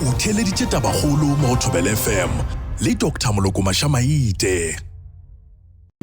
O theeleditše tabakgolo mo go Thobela FM le Dr Moloko Mašamaite.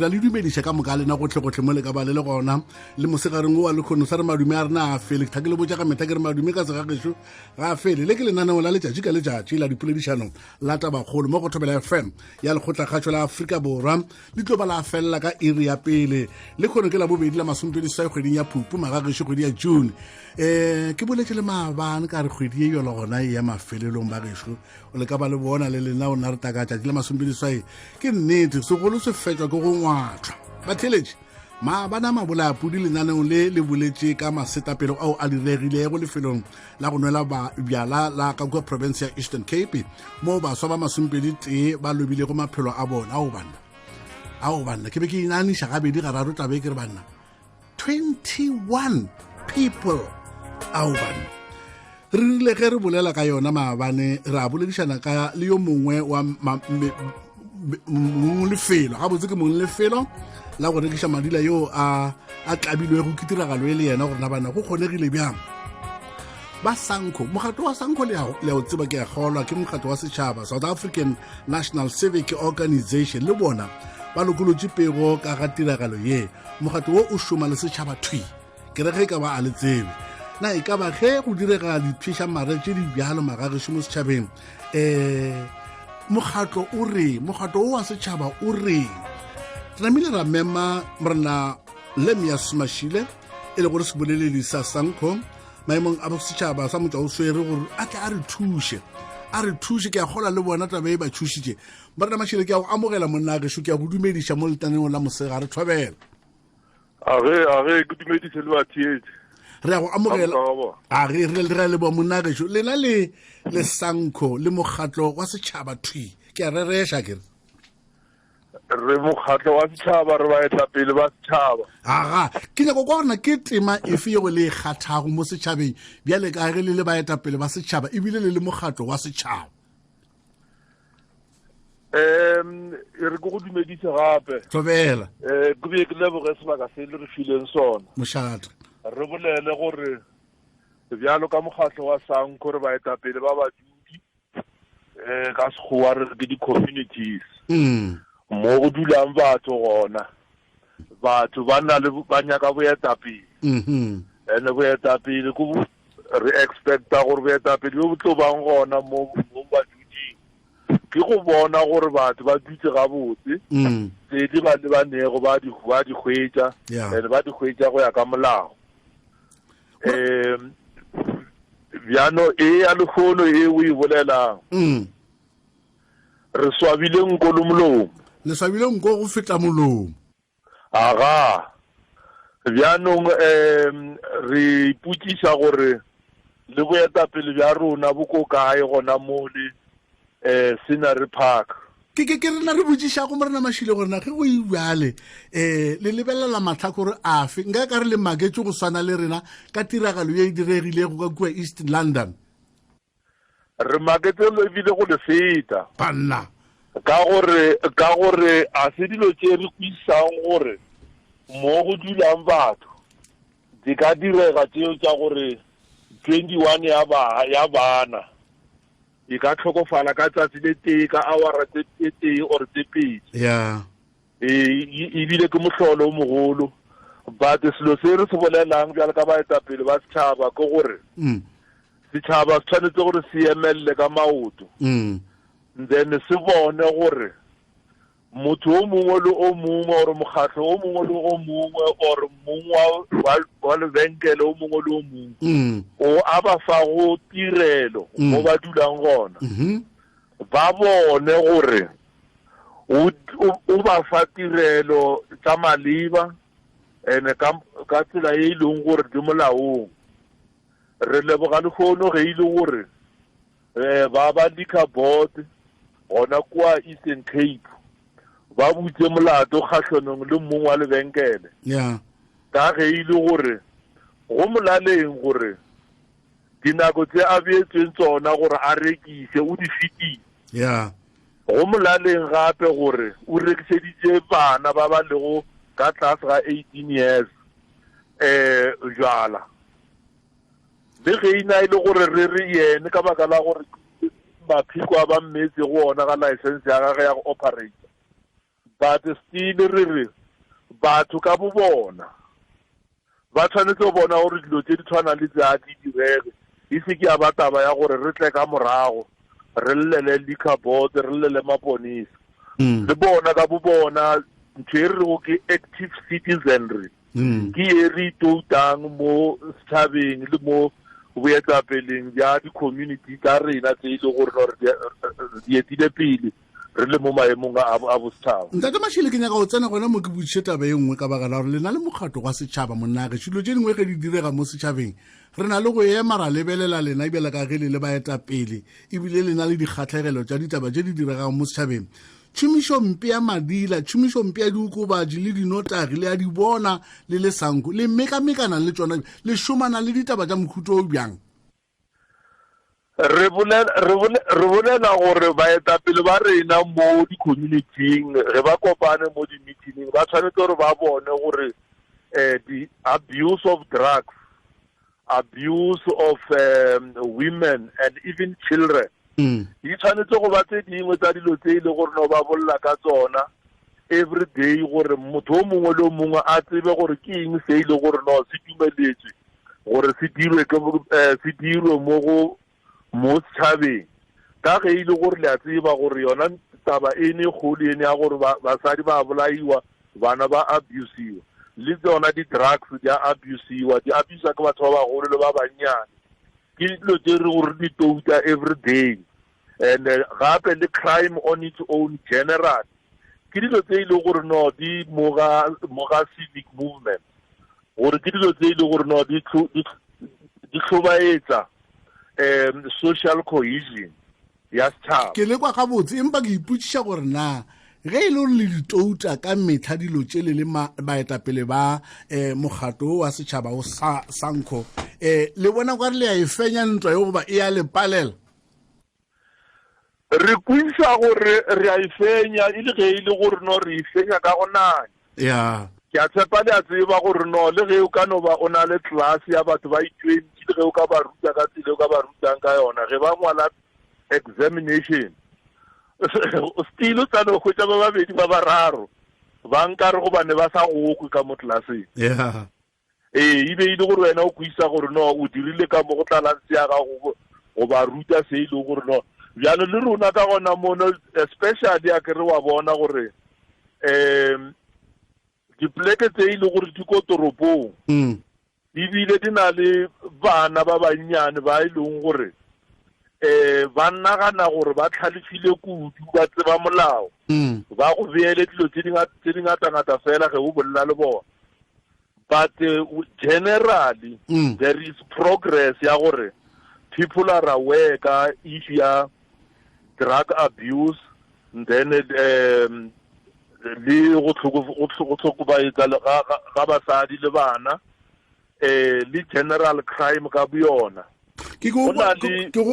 Ra le dumediša ka moka lena gotlhegotlhe mo le ka ba le le gona le mosegareng o wa lekgono sa re madume a rena a fele ke ke le botša ka mehla ke re madume ka segagešo ga a fele le ke lenaneo la letšatši ka letšatši la dipoledišano la tabakgolo mo go Thobela FM ya lekgotlakgašo la Afrika Borwa le tlo ba la felela ka iri ya pele le kgono ke la bobedi la masomepedi seswai kgweding ya phupu magagešo kgwedi ya june um ke boletse le maabane ka re kgwedi ye yolo gona e ya mafelelong ba gešo o le ka ba le bona le lena o na re taka tšatši la masomepedi seswai ke nnete segolo se fetšwa ke go ngwathwa batheletše maabane a mabolapodi lenaneong le le boletše ka masetapelo ao a diregilego lefelong la go nwela bjala la ka kua province ya Eastern Cape moo baswa ba masomepedi tee ba lobilego maphelo a bona. Ao banna, ao banna, ke be ke inaniša gabedi gararo tabe ke re banna 21 people, ao banna. Re rile ge re bolela ka yona maabane ra boledišana ka le yo mongwe wa mong lefelo gabotse ke mong lefelo la go rekiša madila yo a a tlabilwego ke tiragalo e le yena gore na bana go kgonegile bjang ba sanco mokgatlo wa sanco le a o tseba ke a kgolwa ke mokgatlo wa setšhaba South African National Civic Organization le bona ba lokolotše pego ka ga tiragalo ye mokgatlo wo o šoma le setšhaba thwi ke re ge e ka ba a le tsebe na e ka ba ge go direga dipšhešamare tše di bjalo magagešo mo setšhabeng um mokgatlo o reng mokgatlo o wa setšhaba o reng re namile ra mema morena Lemias Mashile e le gore seboleledi sa Sanco maemong a setšhaba sa motšwa o swere gore a tle a re thuše a re thuše ke a kgola le bona taba e ba thušitše morena Mashile ke a go amogela monna gešo ke a go dumediša mo letaneng la mosegare thobela A ge a ge ke dumedise le batheetši. Re a go amogela. A ge re re leboa monna gešo. Lena le le Sanco le mokgatlo wa setšhaba thwi. Ke a rereša ke re. Re mokgatlo wa setšhaba re baetapele ba setšhaba. Aga, ke nyako kwa gorena ke tema efe yeo le e kgathago mo setšhabeng bjale ka ge le le baetapele ba setšhaba ebile le le mokgatlo wa setšhaba. Um e re ke go dumedise gape tlobela um ke be ke leboge sebaka se le re fileng sona mošata re bolele gore bjalo ka mokgatlho wa sanko re baetapele ba badudi um ka sekgowa re re ke di-communities mo go dulang batho gona batho ba na le ba nyaka boetapele ene boetapele ko re expecta gore boetapele bjo bo tlo bang gona mo mo baduding ke go bona gore batho ba dutse gabotse mm. tse di ba lebanego ba di ba di hwetša and ba di hwetša go ya ka molao um bjano e ya lehono e o e bolelang mm. re swabile nko le molomo le swabile nko go feta molomo Aga, bjanong um re ipotšiša gore le boetapele bja rona bo ko kae gona mo le um Scenery Park. Ke ke ke rena re botšišago Morena Mashile gore na ge go ibjale um le lebelela mahlakore afe nka ka re le maketše go swana le rena ka tiragalo ye e diregilego ka kua East London. Re maketse ebile go le feta. Banna. Ka gore ka gore a se dilo tše re kwisang gore mo go dulang batho di ka direga tšeo tša gore 21 ya ba ya bana e ka tlhokofala ka tsatsi le tee ka awara tse tee or tse pedi. Yeah. E ebile ke mohlolo o mogolo but selo se re se bolelang bjalo ka baetapele ba setšhaba ke gore mm. setšhaba se tshwanetse gore se emelele ka maoto mm. then se bone gore motho o mongwe le o mongwe or mokgatlho o mongwe le o mongwe or mong wa lebenkele o mongwe le o mongwe mm. o a ba fago tirelo mo ba dulang gona mm-hmm. ba bone gore o ba fa tirelo tsa maleba ene ka ka tsela e e leng gore di molaong re leboga lehono ge e le gore um ba ba liquor board gona kua Eastern Cape ba butse molato kgahlonong le mong wa lebenkele yeah ka ge e le gore go molaleng gore dinako tse a beetsweng tsona gore a rekise o di fetile yeah go molaleng gape gore o rekiseditše bana ba ba lego ka tlase ga 18 years eh jwala. Le ge ina e le gore re re yene ka baka la gore maphiko a ba mmetse go ona ga license ya gage ya go operate, but still re re batho ka bo bona ba tshwanetse go bona gore dilo tse di tshwanang le tse a di direge, e se ke ya ba taba ya gore re tle ka morago re llele liquor board, re llele maponisa. Le bona ka bo bona ntho e re rego ke active citizenry, ke e re itoutang mo setšhabeng le mo boetapeleng bja di-community tsa rena tse e le gore no re di etile pele re le mo maemong a bosetšhaba. Ntate Mashile, ke nyaka go tsena gona mo ke botšiše taba e nngwe ka baka la gore le na le mokgatlo wa setšhaba monnage. Dilo tše dingwe ge di direga mo setšhabeng re na le go ema ra lebelela lena ebjale ka ge le le baetapele ebile le na le dikgatlhegelo tša ditaba tše di diregang mo setšhabeng. Tšhomišompe ya madila, tšhomišompe ya diokobatši le dinotagi le a di bona le le SANCO, le mekamekana le tšona, le šomana le ditaba tša mohuto o bjang? Re bolela gore baetapele ba rena mo di-community-ing ge ba kopane mo di-meeting ba tshwanetse gore ba bone gore the abuse of drugs, abuse of women and even children di tshwanetse go ba tse dingwe tsa dilo tse e le gore no ba bolla ka tsona every day, gore motho o mongwe le o mongwe a tsebe gore ke eng se e le gore no se dumeletswe gore se dirwe ke se dirwe mo go mo setšhabeng. Ka ge e le gore le a tseba gore yona taba e ne kgolo ene ya gore basadi ba bolaiwa, bana ba abusiwa, le tsona di-drugs di a abusiwa, di abusiwa ke batho ba bagolo le ba bannyane. Ke dilo tse re gore di touta every day. And gape le crime on its own general ke dilo tse e le gore no di moga civic movement, gore ke dilo tse e le gore no di hlobaetsa social cohesion ya setšhaba. Ke lekwa gabotse, empa ke ipotšiša gore na ge e le gore le ditouta ka metlha dilo tše le le baetapele ba mokgatlo wa setšhaba o SANCO, le bona kwa re le ya e fenya ntwa yo goba e ya le palela? Re kwešiša gore re a e fenya, e le ge e le gore no re e fenya ka go nanya. Ke a tshepa le a tseba gore no le ge o ka no ba o na le class ya batho ba i-20, le ge o ka ba ruta ka tsela o ka ba rutang ka yona, ge ba ngwala examination still o tla no hwetša ba babedi ba bararo ba nkare gobane ba sa gokwe ka mo classeng. Ee, e be e le gore wena o kwisa gore no o dirile ka mo go tlalang se ya gago go ba ruta se e leng gore no bjalo le rona ka gona mono, especially a ke re wa bona gore dipoleke tse e leng gore di ko toropong ebile di na le bana ba bannyane ba e leng gore ba nagana gore ba tlhalefile kudu, ba tseba molao, ba go beele dilo tse di ngata-ngata fela ge o bolela le bona. But generally there is progress ya gore people are aware ka issue ya drug abuse, then le go tlhokobaetsa ga basadi le bana, le general crime ka boyona. Ke go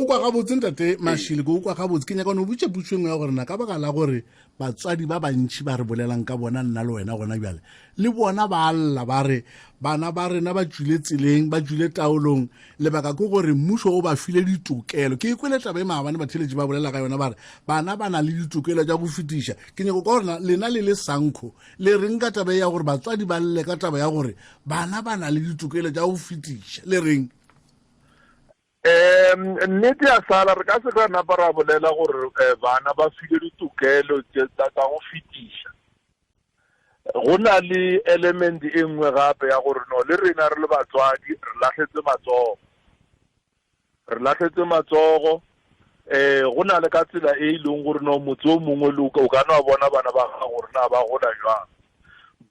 kwa gabotse ntate Mashile, ke go kwa gabotse. Ke nyaka go botša potso engwe ya gore na ka baka la gore batswadi ba bantši ba re bolelang ka bona nna le wena gona bjale, le bona ba lla ba re bana ba rena ba tšwile tseleng, ba tšwile taolong, lebaka ke gore mmušo o ba file ditokelo. Ke ikwele taba e maabane batheletši ba bolela ka yona, ba re bana ba na le ditokelo tša go fetiša. Ke nyaka kwa gore lena le le SANCO le reng ka taba ya gore batswadi ba lle ka taba ya gore bana ba na le ditokelo tša go fetiša, le reng? Nnete ya sala re ka se ka napa ra bolela gore bana ba file ditokelo tsa go fetiša. Go na le element e nngwe gape ya gore no le rena re le batswadi re lahletse matsogo, re lahletse matsogo. Go na le ka tsela e leng gore no motse o mongwe le o ka no bona bana ba gago gore na ba gola jwang,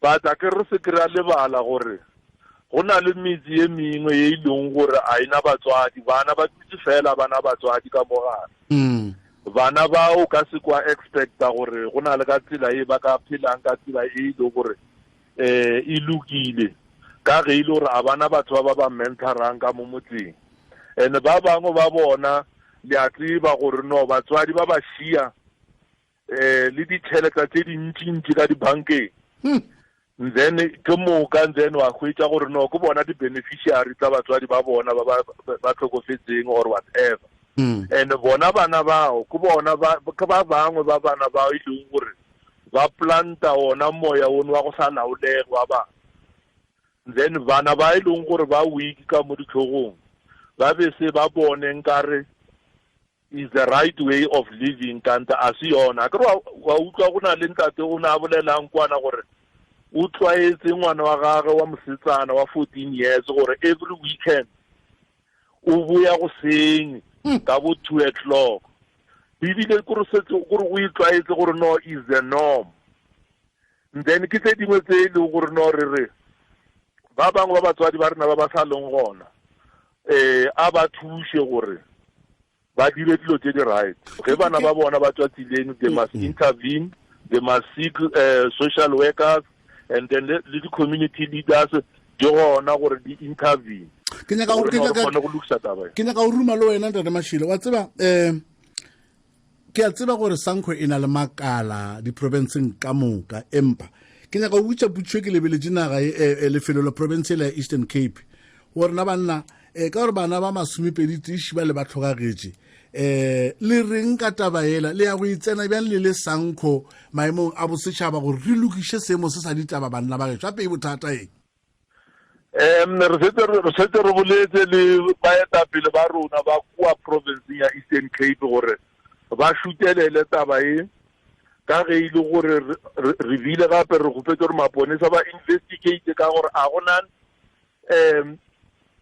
but a ke re se ke ra lebala gore go na le metse ye mengwe ye e leng gore a ena batswadi, bana ba dutse fela bana batswadi ka mogare. Bana ba o ka se kwa expecta gore go na le ka tsela e ba ka phelang ka tsela e leng gore e lokile, ka ge e le gore a bana batho ba ba mentorang ka mo motseng. And ba bangwe ba bona le a tseba gore no batswadi ba ba šia le ditšhelete tse dintšintši ka dibankeng. Then ke moka then wa hwetša gore no ke bona di-beneficiary tsa batswadi ba bona ba ba tlhokofetseng or whatever. And bona bana bao ke bona ba ke ba bangwe ba bana bao e leng gore ba planta ona moya ono wa go sa laolege wa bana. Then bana ba e leng gore ba weak ka mo ditlhogong ba be se ba bone nkare is the right way of living kante a se yona. Akere wa utlwa go na le ntate o ne a bolelang kwana gore o tlwaetse ngwana wa gagwe wa mosetsana wa 14 years gore every weekend o boya go seng ka bo 2 o'clock. Ebile kore setse gore o itlwaetse gore no is the norm. Then ke tse dingwe tse e leng gore no re re ba bangwe ba batswadi ba rena ba ba sa leng gona a ba thuse gore ba dire dilo tse di right. Ge bana ba bona ba tswa tseleng, they must intervene, they must seek social workers and then le di-community leaders di gona gore di intervene. Ke nyaka go lokisa taba. Ke nyaka go ruma le wena ntate Mashile. Wa tseba ke a tseba gore SANCO e na le makala diprovinceng ka moka, empa ke nyaka go botša putšo ke lebeletše naga lefelo la province la Eastern Cape gore na banna ka gore bana ba 22 tiši ba le ba tlhokagetše le reng ka taba ela le ya go itsena bjang le le SANCO maemong a bosetšhaba gore re lokiše seemo se sa ditaba banna ba gešo ape e bothata eng? Re setse re boletse le baetapele ba rona ba kua provinceng ya Eastern Cape gore ba šutelele taba e ka ge e le gore re bile gape re gopetse gore maponesa ba investigate ka gore a gona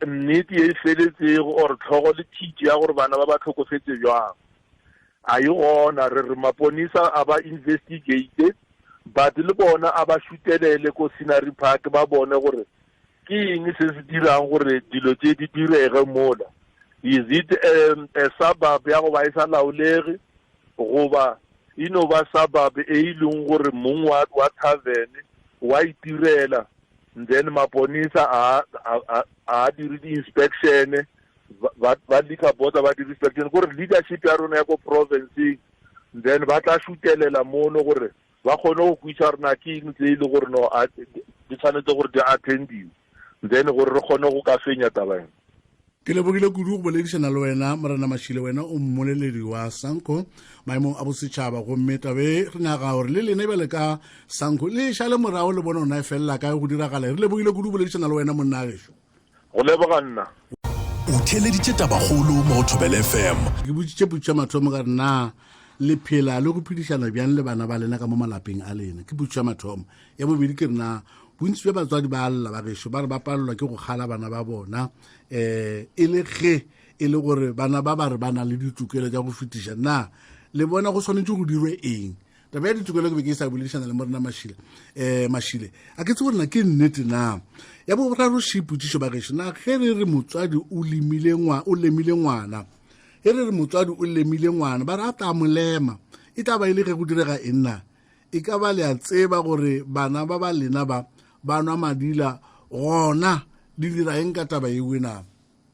nnete e feletsego or tlhogo le thiti ya gore bana ba ba tlhokofetse jwang. A e gona re re maponesa a ba investigate but le bona a ba šutelele ko Scenery Park ba bone gore ke eng se se dirang gore dilo tse di direge mola. Is it a suburb ya go ba e sa laolege goba e no ba suburb e e leng gore mong wa tavern wa itirela, then maponesa a dire di-inspection ba liquor board ba dire inspection gore leadership ya rona ya ko provinceng then ba tla šutelela mono gore ba kgone go kwisa rena ke eng tse e le gore no di tshwanetse gore di attendiwe, then gore re kgone go ka fenya taba ena. Ke lebogile kudu go boledišana le wena Morena Mashile, wena o mmoleledi wa SANCO maemong a bosetšhaba, gomme tabe re nyaka gore le lene bjale ka SANCO le šale morago le bone ona e felela kae go diragala. Re lebogile kudu go boledišana le wena monna gešo. Go leboga nna. O theeleditše tabakgolo mo go Thobela FM. Ke botsitše potšo ya mathomo ka re na le phela le go phedišana bjang le bana ba lena ka mo malapeng a lena, ke potšo ya mathomo. Ya bobedi ke re na bontsi bja batswadi ba lla ba gešo ba re ba palelwa ke go kgala bana ba bona e le ge e le gore bana ba ba re ba na le ditokelo tša go fetiša, na le bona go swanetše go dirwe eng? Taba ya ditokelo ke be ke sa boledišana le Morena Mashile Mashile a ke tsebe gore na ke nnete na. Ya boraro šipotšišo ba gešo, na ge re re motswadi o lemile o lemile ngwana, ge re re motswadi o lemile ngwana ba re a tla molema, e tla ba e le ge go direga eng na? E ka ba le a tseba gore bana ba ba lena ba ba nwa madila gona le dira eng ka taba ewe na?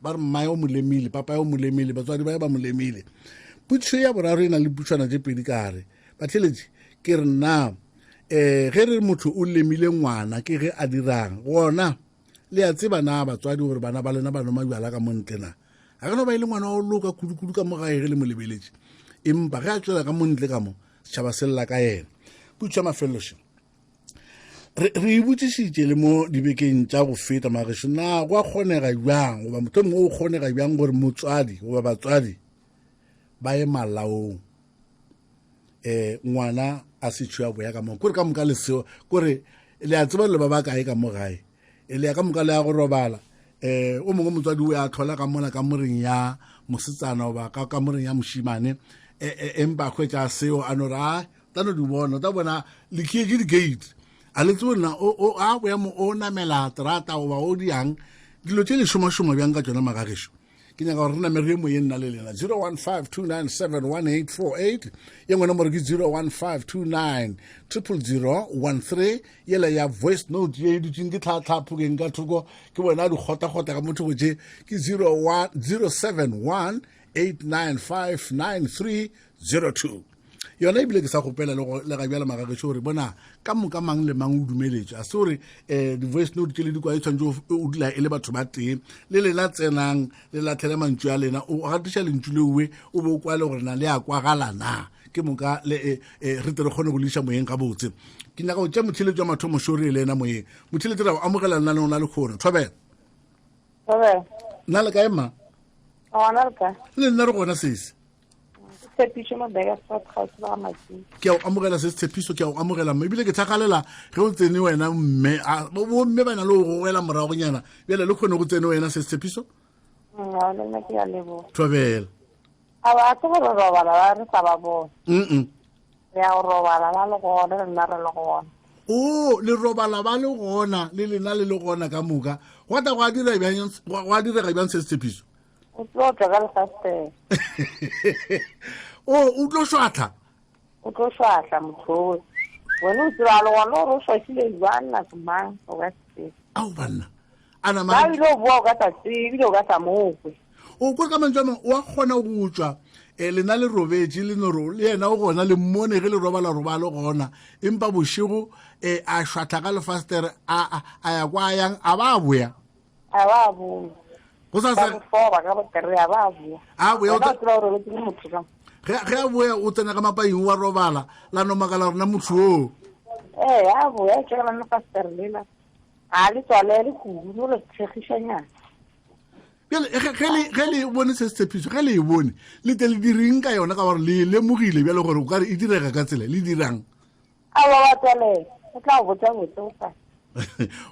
Ba re mmae o molemile, papa o molemile, batswadi ba ba molemile. Potšišo ya boraro e na le putšwana tše pedi ka gare. Batheletši ke re na ge re motho o lemile ngwana ke ge a dirang gona? Le a tseba na batswadi gore bana ba lena ba nwa majwala ka mo ntle na? A ka no ba e le ngwana wa loka kudu-kudu ka mo gae ge le mo lebeletše, empa ge a tswela ka mo ntle ka mo setšhaba se lla ka yena. Potšišo ya mafelelo re e botšišitše le mo dibekeng tša go feta magešo, na go a kgonega bjang goba motho mongwe o kgonega bjang gore motswadi goba batswadi ba ye malaong ngwana a se tšhua boya ka mo kore ka moka leseo kore le a tseba le ba ba kae ka mo gae, e le ya ka moka le ya go robala o mongwe motswadi o ya tlhola ka mola ka moreng ya mosetsana goba ka kamoreng ya mošimane empa a hwetša seo a no re a tla no di bona, tla bona le khietše di-gate a le tsebe nna o a boya mo o namela terata goba o diang dilo tše le šomašoma bjang ka tšona magagešo. Ke nyaka gore re name re ye moyeng nna le lena 0152971848, ye ngwe nomoro ke 0152900013, yela ya voice note ye e dutseng ke tlhatlhaphokeng ka thoko ke bona di kgotakgota ka motho go tše ke 071 8959302. Yona ebile ke sa gopela le ga bjale magagešo gore bona ka moka mang le mang o dumeletše a se gore um di-voice note tše le dikwa e tshwanetse o dula e le batho ba tee le lena tsenang le latlhele mantšu a lena o gatiša lentšu leowe o be o kwale gore na le a kwagala na ke moka le eh, eh, re tle re kgone go le iša moyeng gabotse ke nyaka go tša motheletši wa mathomo šore le ena moyeng motheletši ra go amogela lenaneong la lekgono thobela nna le kae mma le nna re gona sese tshepišo mo Burgersfort ga se ba matsi ke a o amogela se tshepiso ke a o amogela mme ebile ke thagalela ge o tsene wena mme bo mme ba na le go gogela moragonyana bjale le kgone go tsene wena se tshepiso thobela a ba se gore robala ba re sa ba bone mm re ya go robala ba le gona re nna re le gona o le robala ba le gona le lena le le gona ka moka gwa tla gwa direga bjang se tshepiso o tlo tla ka lefastere o o tlo šwahla o tlo šwahla motho wena o tseba le gona gore o šwahlile jwang nako mang o ka se tsebe ao banna a ba ile o boa o ka sa tsebe ebile o ka sa mokwe o kwe ka mantswe a mangwe o a kgona go tswa um lena le robetše le noro le yena o gona le mmone ge le robala robalo gona empa bošego um a šwahla ka lefastere a ya kwa a yang a ba a boya a ba boya go sa sa foba ka botere a ba boya a boya o tseba gore o le motho ka ge ge a boya o tsena ka mapaing wa robala la no makala rena motho o eh a boya ke la no pastor lela a le tswale le kudu no le tshegišanyana bjale ge le bone se se tshepiso ge le e bone le tle le direng ka yona ka gore le lemogile bjale gore o ka re e direga ka tsela le dirang a ba ba tswalela o tla go botsa botse go sa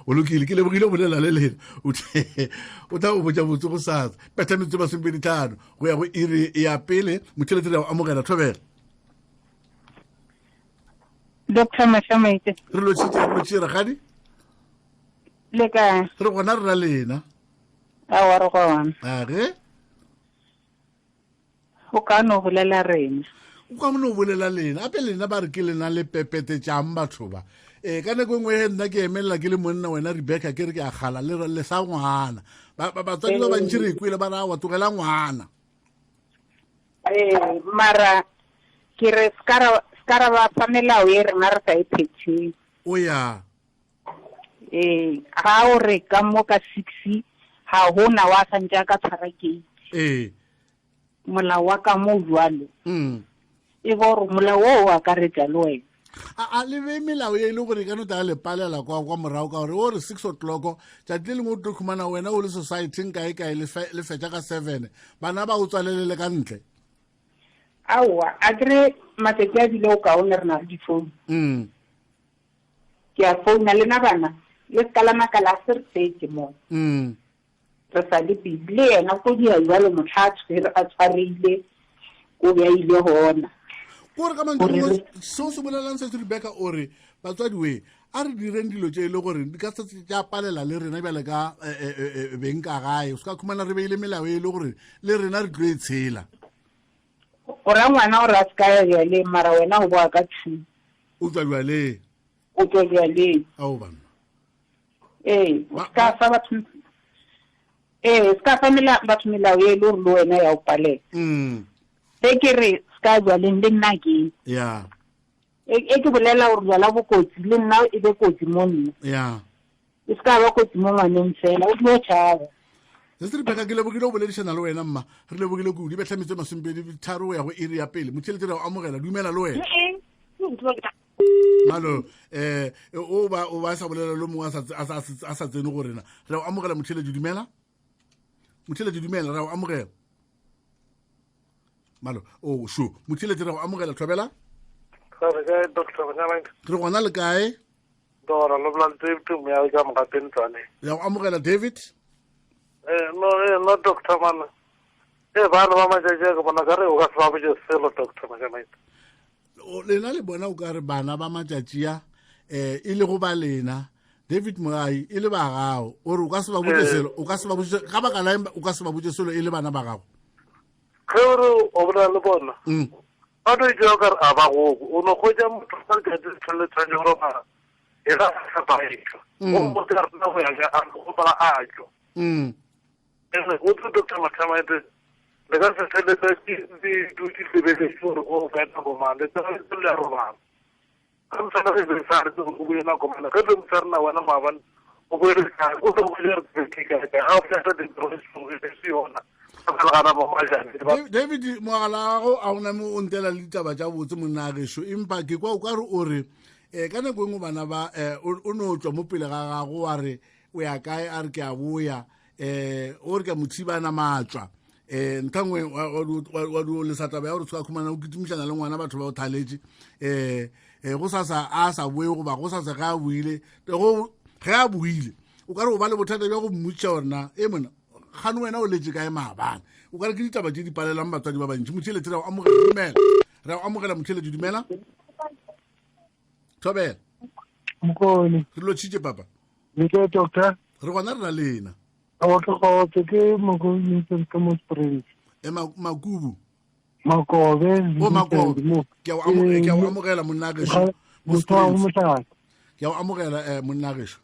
o lokile ke lebogile bolela le lena o tla go botsa botse go sasa petha metsotso masomepedi tlhano go ya go iri ya pele motheletele ya go amogela thobela doctor mashamaite re lotšhitše re lotšhitše rakgadi le kae re gona re ra lena aowa re gona age O ka no bolela rena. O ka no bolela lena. Ape lena ba re ke lena le pepetetšang batho ba. E ka nako e nngwe nna ke emelela ke le monna wena Rebecca ke re ke a kgala le le sa ngwana. Ba batswadi ba bantši re kwele ba ra wa tlogela ngwana. Ee, mara ke re skara skara ba fa melao e rena re sa e phetheng. O ya. Ee, ga o re ka mo ka 6 ga gona wa santse a ka tshwara gate. Ee. Molao wa ka mo jwalo. E bo gore molao o o akaretša le wena. A le be melao e le gore e ka no tla le palela kwa kwa morago ka gore o re 6 o'clock tšatši le lengwe o tlo khumana wena o le society kae kae le fetša ka 7 bana ba o tswalelele ka ntle. Aowa, a kere matšatši a bile o kaone re na le difounu. Ke a founa lena bana le se ka la makala a se re fetše mo. Re sa le busy le yena ko dia jwalo motlha a tshwere a tshwareile ko be a ile gona. Kore ka mantšu seo se bolelang se se Rebecca o re batswadi we a re direng dilo tše e le gore di ka se tša palela le rena bjale ka eh, eh, eh, beng ka gae o se ka khumana re beile melao e le gore le rena re tlo e tshela. O ra ngwana gore a se ka ya bjaleng mara wena o boa ka 2. O tswa bjaleng. O tswa bjaleng. Ao banna. Ee, o ka fa batho ee, se ka fa batho melao e le gore le wena ya o palela. Se ke re se ka bjaleng le nna ke. Ya. E, e ke bolela gore bjala bokotsi le nna e be kotsi mo nna. Ya. E se ka ba kotsi mo ngwaneng fela, o tlo tšhaba. Se se Rebecca ke lebogile go boledišana le wena mma re lebogile kudu be tlhametso masomepedi tharo go ya go iri ya pele motheletši re go amogela dumela le wena malo eh o ba o ba sa bolela lo mongwe a sa tsene go rena re go amogela motheletši dumela motheletši dumela re go amogela malo o sho motheletši re go amogela thobela re gona le kae Dora, lo bolela David Moya ka mogateng ntlwaneng. Ya go amogela David. Eh no eh no doctor man. Eh bana ba matšatši a ke bona ka re o ka se ba botse selo doctor Majamaite. Lena le bona o ka re bana ba matšatši a eh e le go ba lena David Moai e le ba gago o re o ka se ba botse eh. selo o ka se ba botse ka baka la o ka se ba botse selo e le bana ba gago ge o re o bolela le bona mm. Ba no itšea o ka re a ba gogo. O no hwetša motho ka letšatši le tshwane le tshwanetše go robala. E ga a sa ba etšwa. O mmotse a re nna go ya ka a re gopala a tšwa. Ene o tlo Doctor Mathamaete Le ka se tle letšatši le dutše lebeletše gore o kae nako mang, letšatši le a robala. Ge mosadi ge be sa re o boye nako mang, ge be mosadi na wena maabane o boele kae, o tlo boele re ke kae kae, ga o feta dintho e se yona. David mogala gago a o name o ntela le ditaba tša botse monna gešo empa ke kwa o ka re o re um ka nako engwe bana ba um o no tswa mo pele ga gago wa re o ya kae a re ke a boya um o re ka mothibana matswa um ntha nngwe wa dio lesa taba ya gore tshoka khumana o kitimišana le ngwana batho ba o thaletše um go sasa a sa boe goba go sasa ge a boile ge a boile o ka re o ba le bothata bja go mmotšiša gorena e mona gane wena o letse kae maabane o ka re ke ditaba tse di palelang batswadi ba bantši motheletsi re o amogela dumela re o amogela motheletsi dumela thobela mokone re lotšhitše papa le kae doctor re gona re na lena o ke gotse ke makobe ke mo springs e makubu makobe o makobe ke a o amogela monna gešo mo springs ke a o amogela eh, monna gešo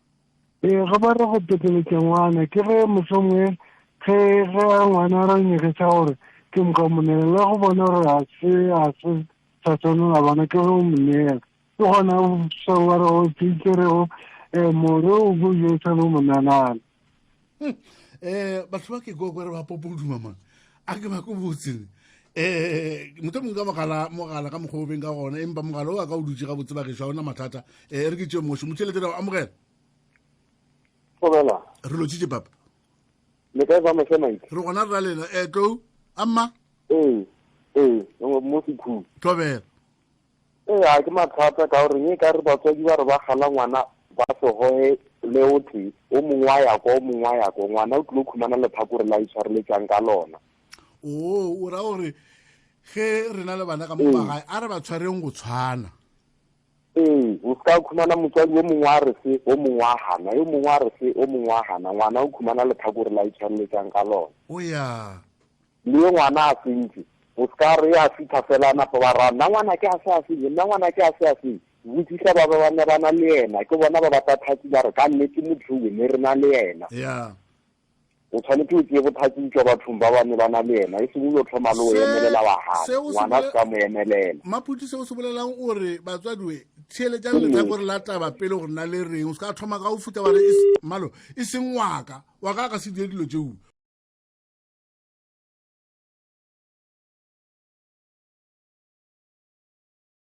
ee ge ba re go peteletša ngwana ke ge mohlomongwe ge ge ngwana re nyeketša gore ke moka monela le go bona gore ga se a se sa tshwanela bona ke ge o mo neela ke gona so ba re go tsitserego um more o bo jo sa bo monanana um batho ba ke kwa re ba popoduma mang a ke ba ko botseng um motho mongwe ka mogala mogala ka mokgwa o beng ka gona empa mogala o a ka o dutse ga botse ba gešo ga ona mathata um re ke tšeo mošo motšhelete ra o amogela Thobela. Re lotšitše papa. Le kae ba Mosemaite? Re gona re ra lena. Eh tlou, amma. Ee, ee, mo sekhung. Thobela. Ee, a ke mathata ka gore e ka re batswadi ba re ba gala ngwana ba se goge le o tee, o mongwe a ya kwa, o mongwe a ya kwa, ngwana o tlilo khumana lephakore la itshwareletsang ka lona. Oo, o ra gore ge re na le bana ka mo magae a re ba tshwareng go tshwana. Ee, o se ka khumana motswadi yo mongwe a re se, o mongwe a gana, yo mongwe a re se, o mongwe a gana, ngwana o khumana lephakore la itshwareletsang ka lona. O ya. Le ye ngwana a sentse, o se ka re a fitlha fela napa ba ra, nna ngwana ke a se a senye, nna ngwana ke a se a senye. Botsisa ba ba ne ba na le yena, ke bona ba ba tla thatsi ba re ka nnete motho o ne re na le yena. Yeah. O tshwanetse o tseye bothatsi tswa bathong ba ba ne ba na le yena, e seng o yo thoma le o emelela wa gana, ngwana se ka mo emelela. Maputi seo se bolelang o re batswadi we theeletšang letlhakore la taba pele gore na le reng, o se ka thoma ka o futa wa re malo e seng waka, waka a ka se dire dilo tseo.